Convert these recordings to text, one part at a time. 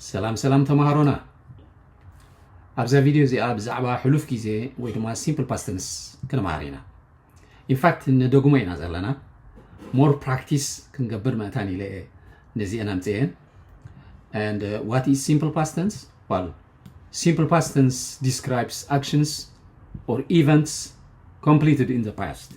ሰላም ሰላም ተምሃሮና፣ ኣብዛ ቪድዮ እዚኣ ብዛዕባ ሕሉፍ ግዜ ወይ ድማ simple past tense ክንምሃር ኢና። In fact ንደግሞ ኢና ዘለና። More practice ክንገብር መእታን ኢለ እየ ነዚአን ኣምፅኤን። And uh, what is simple past tense? Well, simple past tense describes actions or events completed in the past.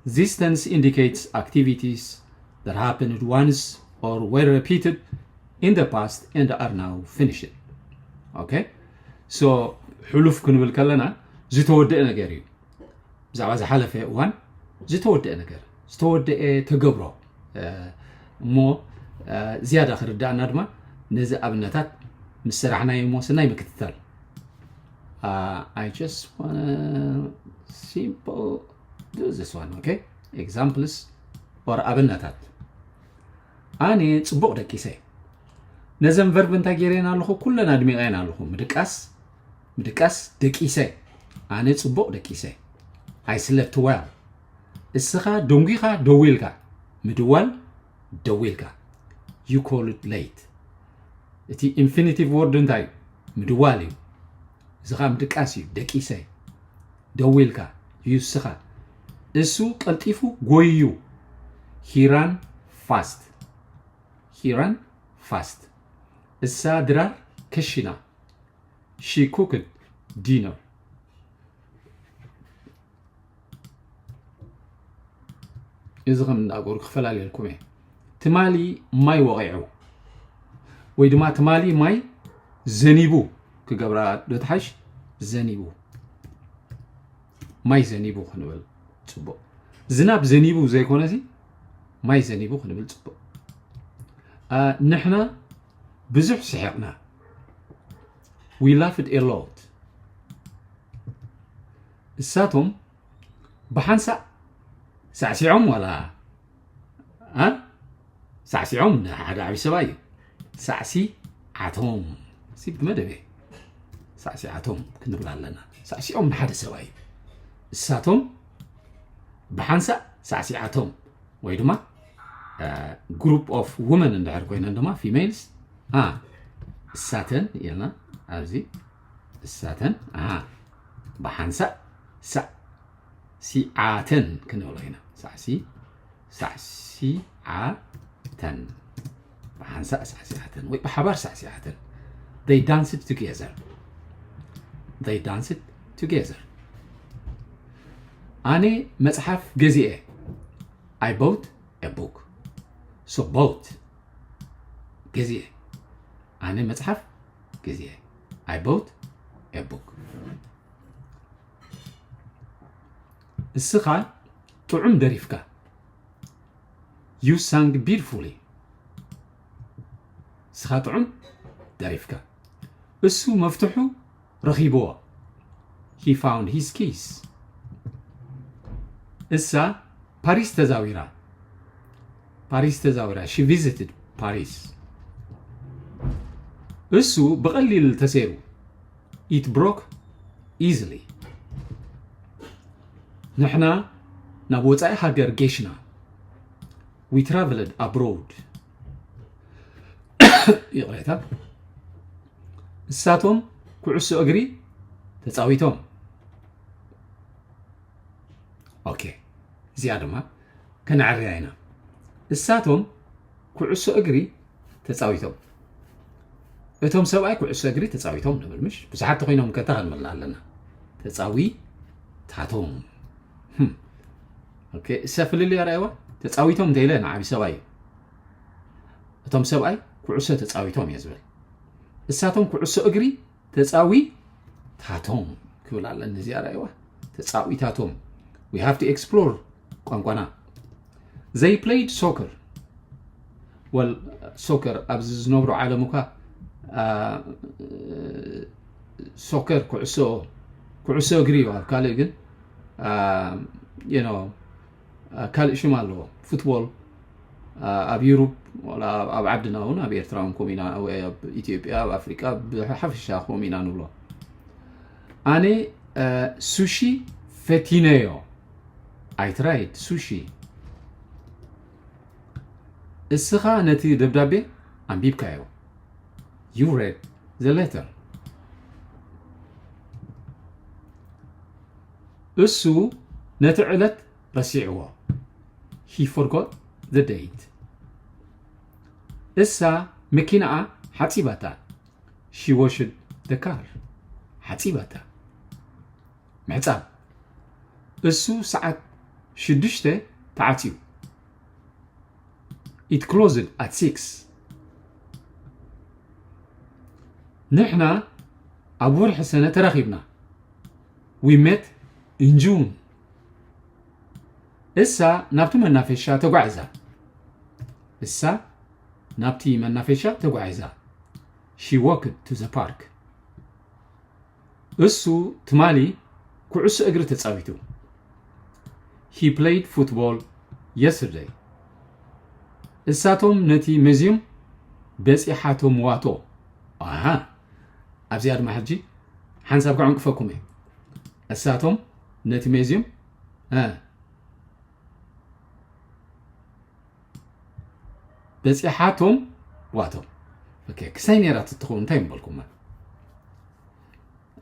This tense indicates activities that happened once or were repeated in the past and are now finished. Okay? So ሕሉፍ ክንብል ከለና ዝተወደአ ነገር እዩ። ብዛዕባ ዝሓለፈ እዋን ዝተወደአ ነገር፣ ዝተወደአ ተገብሮ እሞ ዝያዳ ክርዳእና ድማ ነዚ ኣብነታት ምስ ሰራሕናዮ እሞ ሰናይ ምክትታል። I just wanna simple do this one, okay? Examples or ኣብነታት። ኣነ ጽቡቕ ደቂሰ። ነዘን ቨርብ እንታይ ገይረን ኣለኹ? ኩለን ኣድሚቐን ኣለኹ። ምድቃስ፣ ምድቃስ፣ ደቂሰ። ኣነ ጽቡቕ ደቂሰ። I slept well. እስኻ ደንጒኻ፣ ደዊልካ። ምድዋል፣ ደዊልካ። You called late. እቲ infinitive word እንታይ እዩ? ምድዋል እዩ። እዚ ኸዓ ምድቃስ እዩ። ደቂሰ። ደዊልካ። You እስኻ። እሱ ቀልጢፉ ጎይዩ። He ran fast. He ran fast. እሳ ድራር ከሺና። She cooked dinner. እዚ ከም እንዳገሩ ክፈላለየልኩም እየ። ትማሊ ማይ ወቒዑ ወይ ድማ ትማሊ ማይ ዘኒቡ ክገብራ ዶ ትሓሽ? ዘኒቡ። ማይ ዘኒቡ ክንብል ጽቡቕ። ዝናብ ዘኒቡ ዘይኮነሲ ማይ ዘኒቡ ክንብል ጽቡቕ። አ፣ ንሕና ብዙሕ ስሒቕና። We laughed a lot. እሳቶም ብሓንሳእ ሳዕሲዖም ዋላ፣ አ? ሳዕሲዖም ንሓደ ዓብዪ ሰብኣይ እዩ። ሳዕሲዓቶም። ሲ ብመደበ ሳዕሲዓቶም ክንብል ኣለና። ሳዕሲዖም ንሓደ ሰብኣይ እዩ። እሳቶም ብሓንሳእ ሳዕሲዓቶም ወይ ድማ፣ አ፣ group of women እንድሕር ኮይነን ድማ females፣ አ፣ እሳተን ኢልና ኣብዚ እሳተን፣ አ፣ ብሓንሳእ ሳዕ ሲዓተን ክንብሎ ኢና። ሳዕሲ፣ ሳዕሲዓተን። ብሓንሳእ ሳዕሲዓተን ወይ ብሓባር ሳዕሲዓተን። They danced together. They danced together. ኣነ መጽሓፍ ገዚኤ። I bought a book. So bought፣ ገዚኤ። ኣነ መጽሓፍ ገዚኤ። I bought a book. እስኻ ጥዑም ደሪፍካ። You sang beautifully. እስኻ ጥዑም ደሪፍካ። እሱ መፍትሑ ረኺብዎ። He found his keys. እሳ ፓሪስ ተዛዊራ። ፓሪስ ተዛዊራ። She visited Paris. እሱ ብቐሊል ተሰይሩ። It broke easily. ንሕና ናብ ወጻኢ ሃገር ጌሽና። We traveled abroad. ይቕሬታ። እሳቶም ኩዕሶ እግሪ ተጻዊቶም። ኦኬ፣ እዚኣ ድማ ከነዕርያ ኢና። እሳቶም ኩዕሶ እግሪ ተጻዊቶም። እቶም ሰብኣይ ኩዕሶ እግሪ ተጻዊቶም ንብል፣ ምሽ? ብዙሓት ተኾይኖም ከታ ክንመላ ኣለና። ተጻዊታቶም። ህም። ኦኬ፣ እሳ ፍልልያ ርኣይዋ? ተጻዊቶም እንተኢለ ንዓቢ ሰብኣይ እዩ። እቶም ሰብኣይ ኩዕሶ ተጻዊቶም እየ ዝብል። እሳቶም ኩዕሶ እግሪ ተጻዊታቶም ክብል ኣለኒ። እዚኣ ርኣይዋ? ተጻዊታቶም። We have to explore ቋንቋና። They played soccer. Well, soccer ኣብዚ ዝነብሮ ዓለም እኳ፣ አ፣ ሶከር፣ ኩዕሶ፣ ኩዕሶ እግሪ እዩ። ኣብ ካልእ ግን፣ አ፣ you know፣ አ፣ ካልእ ሽም ኣለዎ። ፉትቦል፣ አ፣ ኣብ ዩሩፕ፣ ወላ ኣብ፣ ኣብ ዓድና እውን፣ ኣብ ኤርትራ እውን ከምኡ ኢና፣ ወይ ኣብ ኢትዮጵያ፣ ኣብ ኣፍሪቃ ብሓፈሻ ከምኡ ኢና ንብሎ። ኣነ፣ አ፣ ሱሺ ፈቲነዮ። I tried sushi. እስኻ ነቲ ደብዳቤ ኣንቢብካዮ። You read the letter. እሱ ነቲ ዕለት ረሲዕዎ። He forgot the date. እሳ መኪናኣ ሓጺባታ። She washed the car. ሓጺባታ። ምሕጻብ። እሱ ሰዓት ሽዱሽተ ተዓጽዩ። It closed at six. ንሕና ኣብ ወርሒ ሰነ ተራኺብና። We met in June. እሳ ናብቲ መናፈሻ ተጓዒዛ። እሳ ናብቲ መናፈሻ ተጓዒዛ። She walked to the park. እሱ ትማሊ ኩዕሶ እግሪ ተጻዊቱ። He played football yesterday. እሳቶም ነቲ መዝዩም በጺሓቶምዋቶ። ኣሃ፣ ኣብዚኣ ድማ ሕጂ ሓንሳብ ክዕንቅፈኩም እየ። እሳቶም ነቲ መዝዩም፣ እ፣ በጺሓቶም ዋቶም። ኦኬ፣ ክሳይ ነይራ ትትኸውን እንታይ ምበልኩማ?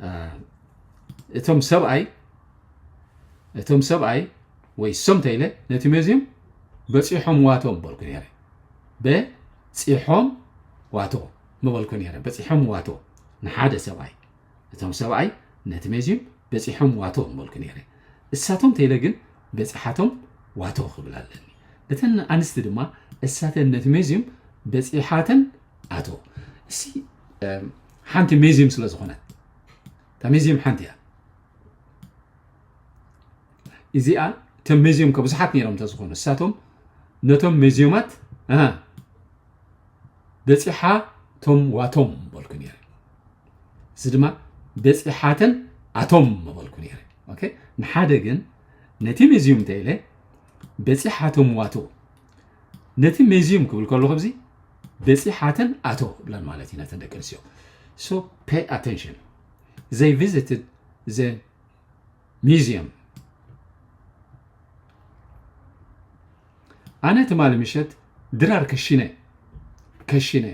እ፣ እቶም ሰብኣይ፣ እቶም ሰብኣይ ወይ እሶም ተይለ ነቲ መዝዩም በጺሖም ዋቶም በልኩ ነይረ። በጺሖም ዋቶ ምበልኩ ነይረ። በጺሖም ዋቶ ንሓደ ሰብኣይ። እቶም ሰብኣይ ነቲ መዝዩም በጺሖም ዋቶ ምበልኩ ነይረ። እሳቶም ተይለ ግን በጺሓቶም ዋቶ ክብል ኣለኒ። እተን ኣንስቲ ድማ እሳተን ነቲ መዝዩም በጺሓተን ኣቶ። እሲ፣ እም፣ ሓንቲ መዝዩም ስለ ዝኾነት፣ እታ መዝዩም ሓንቲ እያ። እዚኣ፣ እቶም መዝዩም ከ ብዙሓት ነይሮም እንተዝኾኑ፣ እሳቶም ነቶም መዝዩማት፣ ኣሃ፣ በጺሓቶም ዋቶም በልኩ ነይረ። እዚ ድማ በጺሓተን ኣቶም ምበልኩ ነይረ። ኦኬ፣ ንሓደ ግን ነቲ መዝዩም እንተ ኢለ በጺሓቶም ዋቶ። ነቲ መዝዩም ክብል ከለኹ፣ ኣብዚ በጺሓተን ኣቶ ብለን ማለት እዩ ነተን ደቂ ኣንስትዮ። So pay attention. They visited the museum. ኣነ ትማሊ ምሸት ድራር ከሺነ፣ ከሺነ።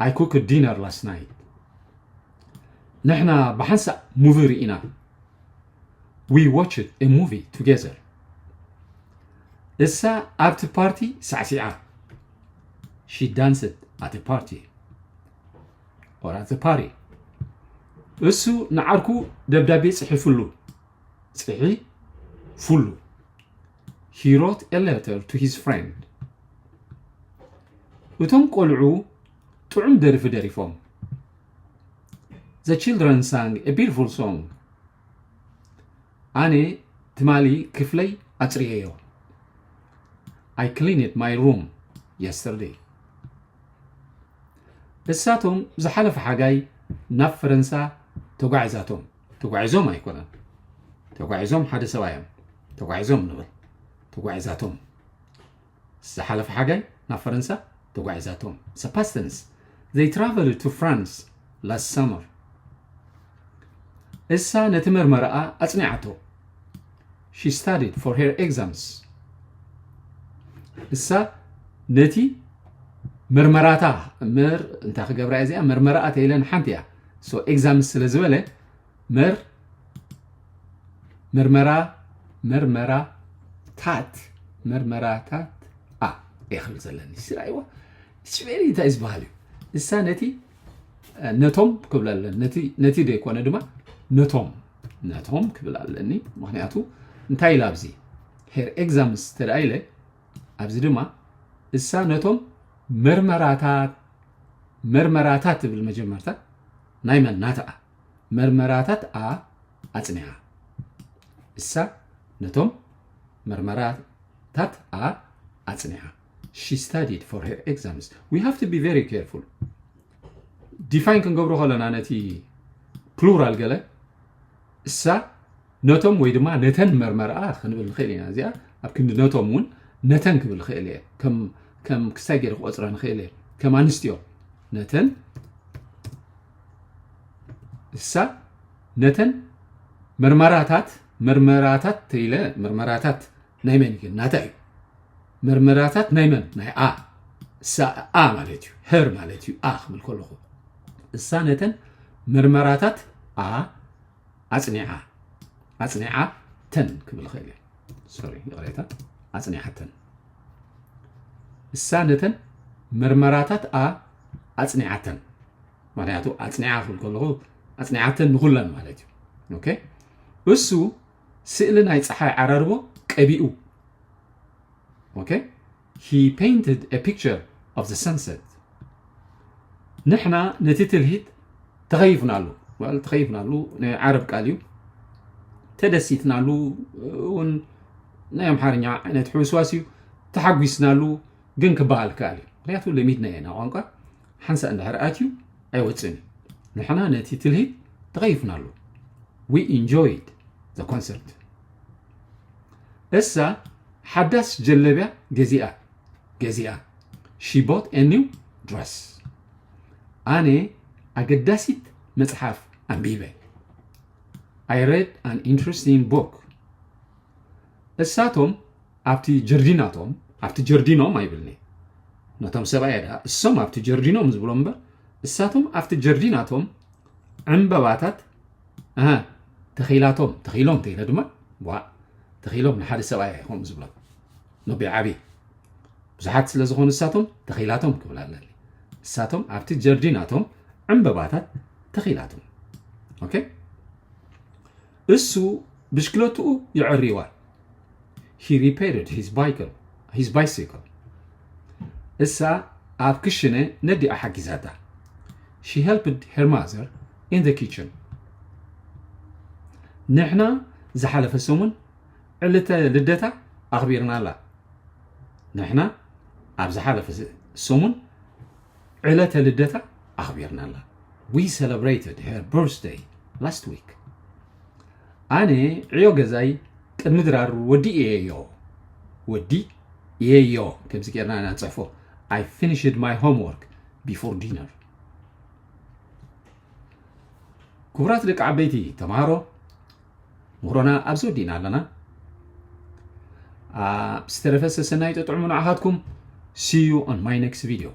I cooked dinner last night. ንሕና ብሓንሳእ ሙቪ ርኢና። We watched a movie together. እሳ ኣብቲ ፓርቲ ሳዕሲዓ። She danced at a party. Or at the party. እሱ ንዓርኩ ደብዳቤ ጽሒፉሉ። ጽሒፉሉ። He wrote a letter to his friend. እቶም ቆልዑ ጥዑም ደርፊ ደሪፎም። The children sang a beautiful song. ኣነ ትማሊ ክፍለይ ኣጽርየዮ። I cleaned my room yesterday. እሳቶም ዝሓለፈ ሓጋይ ናብ ፈረንሳ ተጓዒዛቶም። ተጓዒዞም ኣይኮነን። ተጓዒዞም ሓደ ሰብኣይ እዮም። ተጓዒዞም ንብል። ተጓዒዛቶም። ዝሓለፈ ሓጋይ ናብ ፈረንሳ ተጓዒዛቶም። It's a past tense. They traveled to France last summer. እሳ ነቲ መርመራኣ ኣጽኒዓቶ። She studied for her exams. እሳ ነቲ መርመራታ፣ መር-፣ እንታይ ክገብራ እያ እዚኣ? መርመራኣ ተኢለን ሓንቲ እያ። So exams ስለ ዝበለ መር-፣ መርመራ፣ መርመራታት፣ መርመራታት፣ ኣ፣ እየ ክብል ዘለኒ። ስራይዋ፣ ስፔሊ እንታይ ዝበሃል እዩ? እሳ ነቲ፣ እ፣ ነቶም ክብል ኣለኒ። ነቲ፣ ነቲ ዘይኮነ ድማ ነቶም፣ ነቶም ክብል ኣለኒ። ምኽንያቱ እንታይ ኢላ ኣብዚ? Her exams ተደኣ ኢለ፣ ኣብዚ ድማ እሳ ነቶም መርመራታት፣ መርመራታት ትብል መጀመርታ ናይ መን? ናትኣ። መርመራታት ኣ ኣጽኒዓ። እሳ ነቶም መርመራታት ኣ ኣጽኒዓ። She studied for her exams. We have to be very careful. ዲፋይን ክንገብሮ ከለና ነቲ ፕሉራል ገለ እሳ ነቶም ወይ ድማ ነተን መርመራኣ ክንብል ንኽእል ኢና። እዚኣ ኣብ ክንዲ ነቶም እውን ነተን ክብል እኽእል እየ። ከም፣ ከም ክሳይ ገይረ ክቆጽራ ንኽእል እየ። ከም ኣንስትዮ ነተን፣ እሳ ነተን መርመራታት፣ መርመራታት ተኢለ፣ መርመራታት ናይ መን እዩ? ናታ እዩ። መርመራታት ናይ መን? ናይ ኣ። እሳ ኣ ማለት እዩ። ሄር ማለት እዩ። ኣ ክብል ከለኹ። እሳ ነተን ምርመራታት a ኣጽኒዓ ኣጽኒዓተን ክብል ይኽእል እየ። ሶሪ፣ ይቕሬታ፣ ኣጽኒዓተን። እሳ ነተን ምርመራታት a ኣጽኒዓተን። ምክንያቱ ኣጽኒዓ ክብል ከለኹ ኣጽኒዓተን ንኹለን ማለት እዩ። ኦኬ፣ እሱ ስእሊ ናይ ፀሓይ ዓራርቦ ቀቢኡ። ኦኬ፣ he painted a picture of the sunset። ንሕና ነቲ ትልሂት ተኸይፍናሉ። Well፣ ተኸይፍናሉ ናይ ዓረብ ቃል እዩ። ተደሲትናሉ እውን ናይ ኣምሓርኛ ዓይነት ሕውስዋስ እዩ። ተሓጒስናሉ ግን ክበሃል ከኣል እዩ። ምክንያቱ ለሚድናዮ ኢና ቋንቋ። ሓንሳእ እንድሕር ኣትዩ ኣይወፅእን እዩ። ንሕና ነቲ ትልሂት ተኸይፍናሉ። We enjoyed the concert። እሳ ሓዳስ ጀለብያ ገዚኣ ገዚኣ። She bought a new dress። ኣነ ኣገዳሲት መጽሓፍ ኣንቢበ። I read an interesting book። እሳቶም ኣብቲ ጀርዲናቶም፣ ኣብቲ ጀርዲኖም ኣይብልኒ፣ ነቶም ሰብኣይ ደኣ እሶም ኣብቲ ጀርዲኖም ዝብሎም እምበር፣ እሳቶም ኣብቲ ጀርዲናቶም ዕምበባታት፣ ኣሃ፣ ተኺላቶም፣ ተኺሎም ተይለ ድማ፣ ዋ፣ ተኺሎም ንሓደ ሰብኣይ ኣይኾም ዝብሎም። ነቢ ዓቢ ብዙሓት ስለ ዝኾኑ እሳቶም ተኺላቶም ክብል ኣለኒ። እሳቶም ኣብቲ ጀርዲናቶም ዕምበባታት ተኺላቶም። ኦኬ፣ እሱ ብሽክለትኡ የዐርይዋ። He repaired his bicycle, his bicycle። እሳ ኣብ ክሽነ ነዲኣ ሓጊዛታ። She helped her mother in the kitchen። ንሕና ዝሓለፈ ሰሙን ዕለተ ልደታ ኣኽቢርናላ። ንሕና ኣብ ዝሓለፈ ሰሙን ዕለተ ልደታ ኣኽቢርናላ። We celebrated her birthday last week። ኣነ ዕዮ ገዛይ ቅድሚ ድራር ወዲእየዮ። ወዲእየዮ ከምዚ ጌርና ኢና ንጽሕፎ። I finished my homework before dinner። ክቡራት ደቂ ዓበይቲ ተምሃሮ፣ ምህሮና ኣብዚ ወዲእና ኣለና። ኣብ ዝተረፈ ሰሰናዩ ጥዑም ንዓኻትኩም። See you on my next video።